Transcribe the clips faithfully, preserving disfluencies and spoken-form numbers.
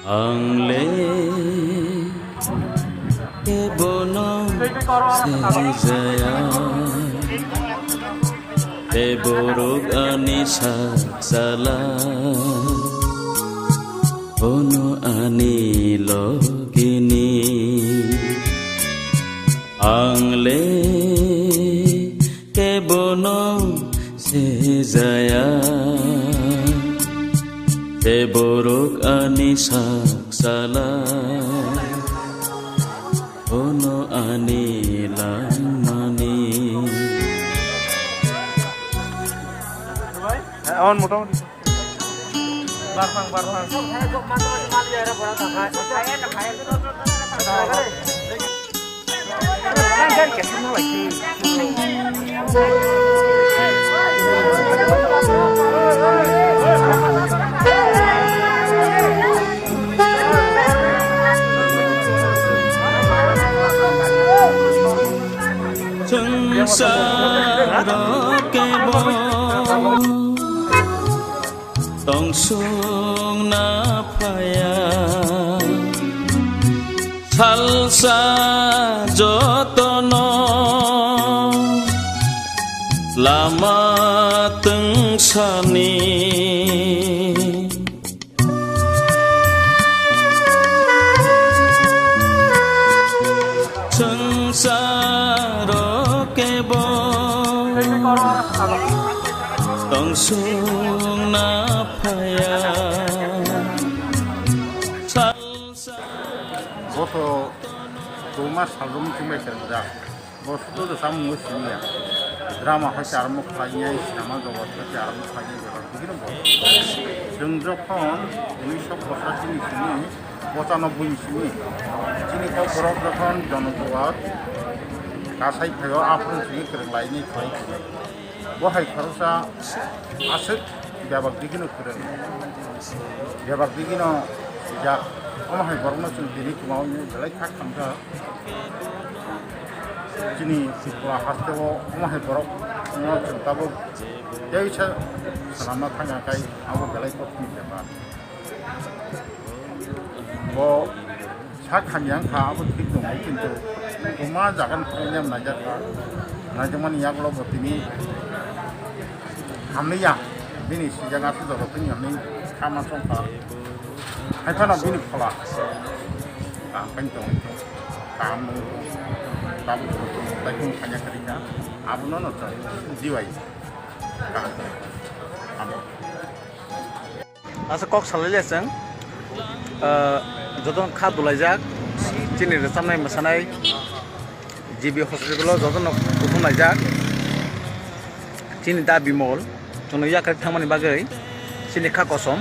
Ang le kebono sejaya, keborok ani sak sala, ono ani logini. Ang le kebono sejaya, keborok ani sak sala, ono ani langmani. Barphang, barphang. Swngcharo kebo tongsongna phaiya, salsa jotono lama twngsani. Swngcharo kebo tongsongna phaiya. Boso kwbangma salrokni chumbai kwrwngjak. Bo sudu do samung siniya. Drama hai se armo khlainai, sinema jogot hai se armo khlainai, jora bigino bo. Chwng jokhon unisho pochashi ni simi, pochanobboi ni simi, chini kok borok jokhon jonojuwat kasai phaio, aphuru simi kwrwng lainai khlai. Bo hai khoroksa aswk bebak digino kwrwng, bebak digino sijak. Omo hai borokno chwng tini kwmao belai kha khamkha. Chini Tripura hasteo omo hai borokno chwng tabuk teisa swnamna thangya khai abo belai kothokni bepar. Bo sak hamya wngkha, abo thik tongo, kintu kwbangma jaga ni thangwi nai naijak kha. Naijakmani yagulo bo tini hamliya, bini sijak aswk jorok tini hamwi kha ma chong kha. Hai phano bini phola kaham khe tong, kaham nung, tabuk tong, taikhung thangya kha rikha, abono no chong, diwai kaham, abo. Asa kok salai le chwng, ah, joto kha dulaijak, chini rwchapnai mwsanai G B hospital o joto no kuthum laijak, chini da Bimol, chwngno yakarwi thangmani bagwi chini kha kosom,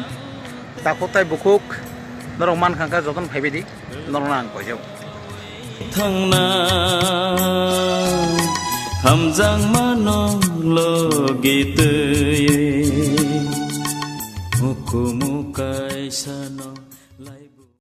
takhuk tai bukhuk norok mankha khe joto no phaibai di. Norokno ang koijak. Thangna hamjakmano logi twi hukumu kaisano.